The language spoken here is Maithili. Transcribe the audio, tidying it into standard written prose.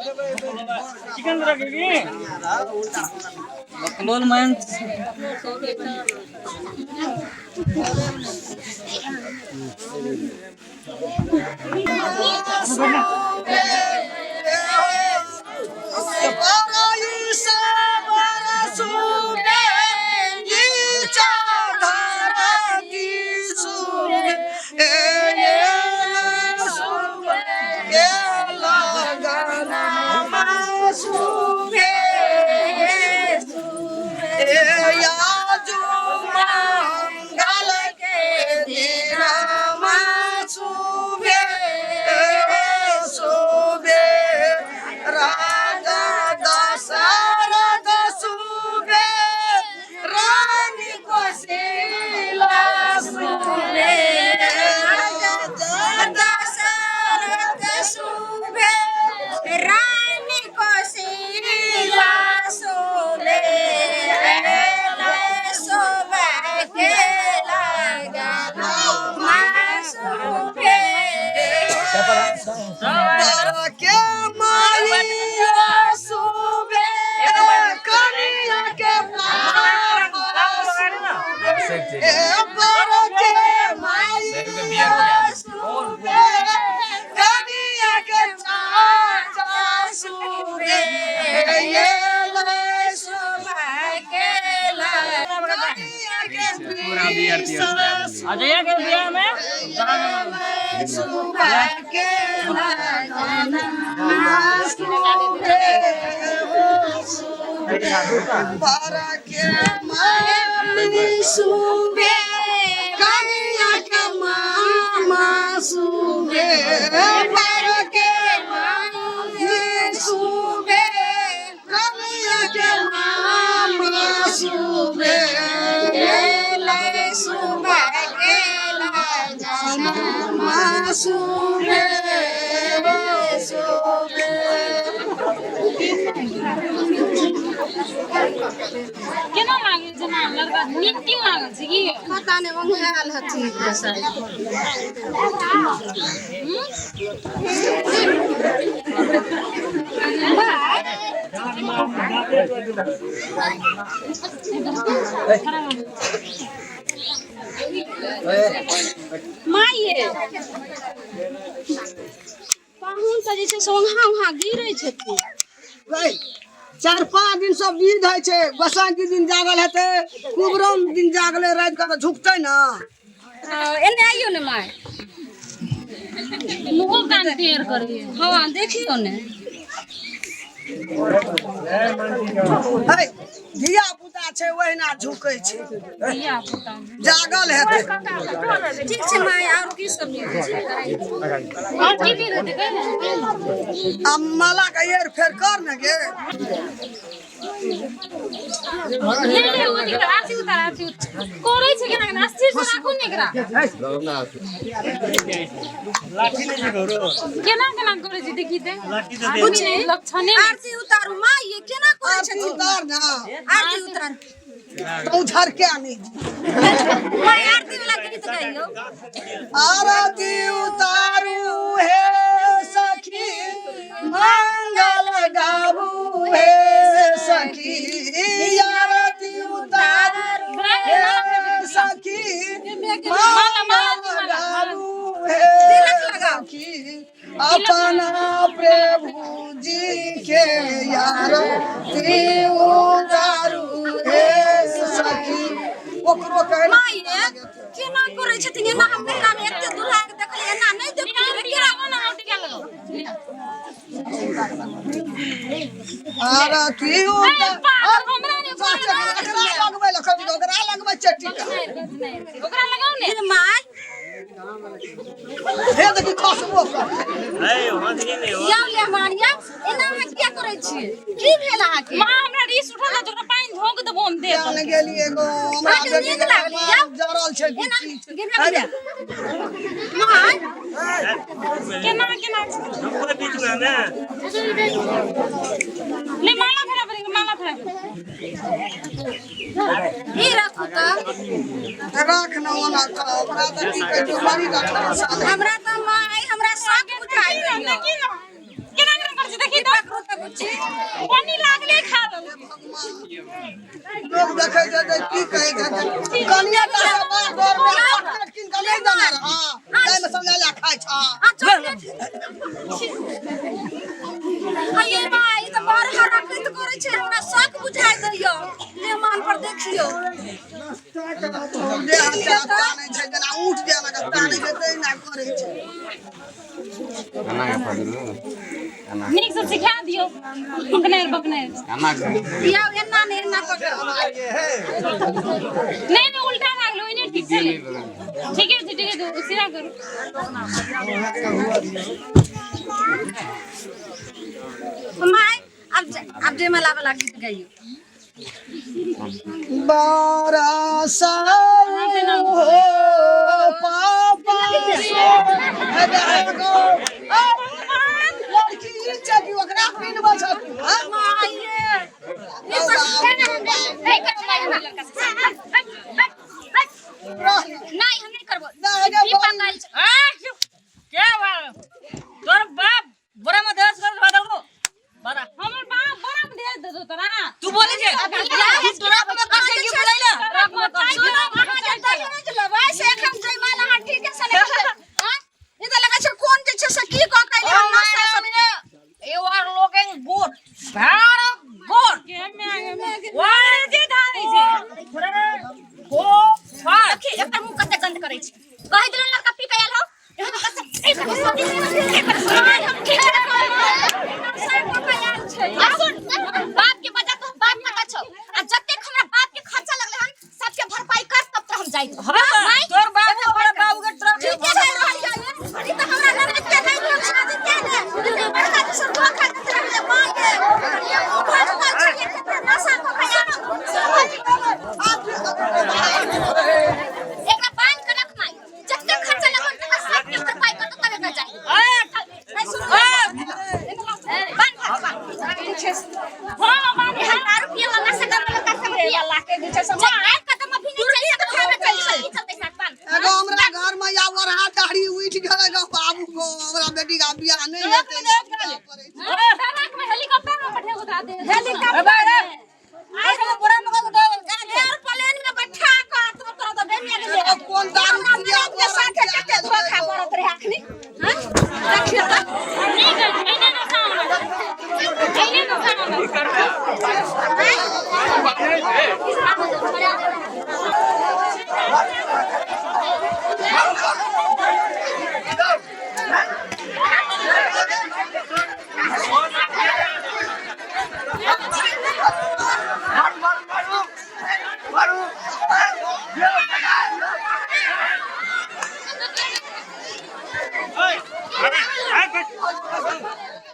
चिकन रखेगी बकलोल मैन। रानी कोशिला शोभे, शोभा के लगन शोभे। के माइया सुबे कनिया के ए पर के माइया सुबे कनिया के चाचा सुबे ये ले शोभा के लगन कनिया के पीसा अजय के बियाह में सुबह के लगन सुबे पर के मामी सुबे कनिया के मामा सुबे पर के मामी सुबे कनिया के मामा सुबे ले शोभा के लगन सुबे सुबे। केना लागै छै जेना लड़का नीक की लागल छै की? पता नहि, ओंघायल हथिन। माये, पाहुन तऽ जे छै से ओंघा ओंघा गिरै छथिन। 4-5 दिन सब विध होइ छै। गोसाई दिन जागल हेतै, कुबरम दिन जागले, राति कऽ तऽ झुकतै ने। एने आइयो ने माय। मुँहो कान टेढ़ करैए। हँ, देखियौ ने। है, धिया पुता छै, ओहिना झुकै छै। धिया पुता जागल हेतै। ठीक छै माय, आओर की सब विध छै? आओर की विध हेतै, कहि ने। आ माला के हेर फेर कर ने गे। ले ले, ओ दिक्कत। आरती उतार, आरती उतार। करै छै केना केना, स्थिर से राखू ने एकरा। केना केना करै छै देखी ते। बुझी। लक्षणे नहि। आरती उतारू माय, ये केना करै आरती छथिन? उतार ने। आरती उतार। तू झरके नहीं। माय, आरती वाला गीत गाइयो। आरती उतारू हे सखी, मंगल गाबू हे सखी। आरती उतारू हे सखी, मंगल गाबू हे सखी। अपना प्रभु जी के आरती उतारू हे सखी। ओकरो कहै। माय ये, केना करै छथिन एना? हम नैहरा मे एते दुल्हा के देखलियै, एना नहि देखलियै रे। केना लगाओ ने, टीका लगाओ। आरती उतारू। पागल, हमरा नहि। ओकरा लगबै लए कहबै, ओकरा लगबै छै टीका। ओकरा लगाओ ने। ये माय। हे देखी, खसबो कर। याउ मेहमान याउ, एना अहाँ किया करै छियै? की भेल अहाँके? माँ, हमरा रीस उठल है, ओकरा पानि झोंक देबो हम देह पर। जान गेली एगो हमरा अहाँके बेटी नीक के लागल, जाउ। जरल छै। एना की छै? गिरना गिरना माय। केना केना ले, माला फेरा पड़ेगा, माला फेरा। ई राखू तऽ। राख न ओना तऽ, हमरा तऽ की कहै छै, बड़ी परेशान है। हमरा तऽ माय, हमरा शक बुझाइ। देखी ने, केना केना करै छै देखी तऽ। बुच्ची। पानी लागले खा लेलकै। लोग देखै छै जे की कहै छै कनिया टा से बार डर में चॉकलेट कीन के नहि देने रह ताहिमे समझा ले खाइ छ। आ चॉकलेट ये बा, ई तऽ बड़ हरकत करै छै, हमरा शक बुझाइ दैया। मेहमान पर देखियौ। देह हाथ के तानै छै जेना ऊँट जेना के तानै छै तहिना करै छै। नीक से सिखा दियौ बकनेर बकनेर। या एना नहि, एना पकड़। नहीं नहीं, उल्टा लागलो, ओहिने ठीक छलै। ठीके छै, ठीके छै, सीधा करू। My, आब आब जयमाला वाला गीत गाइयो। बरसा हो पापा सो लड़की ई छै कि ओकरा पिनबै छ तू, हाँ? माये, ई सब नहीं करबो माय, हमरा लड़का से। हट, हट, हट। नहीं, हम नहीं करबो। नहि, गे, ई पकायल छै। आ, के बात तोर बाप बोरा में दस कर बदल को बड़ा। हमर बाप बड़ा में दे दे तोरा। तू बोले छे तू ट्रक में कसे की बुलाइला ट्रक में कसे। सुनो, अहाँ जे दहेज लेबै से एखन जयमाला अहाँ ठीके से नहि करबै। आँय? ई तऽ लगै छै कोन जे छै से की कऽ के अयलै हन नशा सब। You are looking good, very good. के माय वाह जे धारै छै। 4 5 देखी, एकर मुँह कते गन्द करै छै। कहि देलहुँ लड़का पी के आयल हौ। एहन कते एकर हम ठीक से नशा कऽ के आयल छै। आ सुन, बाप के बजा तो बाप पता छौ, आ जतेक हमरा बाप के खर्चा लगले हन सबके भरपाई कर तब तो हम जाइत। हां, तोर बाबू हमरा बाबू के ट्रक ठीके कहि रहल छै। ई तऽ हमरा ननद के नहि भेल शादी के ने। ई तऽ बड़का जैसन धोखा दैत रहलै माय के। ये मुँह भटकल छै, ये कते नशा कऽ के आयल। एकरा बांध के रख माई, जतेक खर्चा लगल तकर सबके भरपाई कर तब एकरा जाइत। नहीं सुन, बांध भाग बांध। हां बांध। यहाँ दारू पिए वाला नशा करे वाला सब पिए। अल्लाह के जे छै से जब आयत कदम अभी नहीं चल सकत, हमरा चल चल चलते साथ बांध। एगो हमरा घर में या वरहा दाढ़ी उठि गेलै गो बाबू गो, हमरा बेटी के बियाह नहि हेतै। ट्रक में हेलीकॉप्टर में पठेबो तोरा दे। हेलीकॉप्टर बोरा में कसे एयरप्लेन में बैठा के तो तोरा तऽ बेनिया गेलै। एगो कोन दारू हमरा पिया ननद के साथे कते धोखा करत रहे अखनी। हँ, देखियौ तऽ। नीक है, एने नशा होना छै, एने नशा होना छै।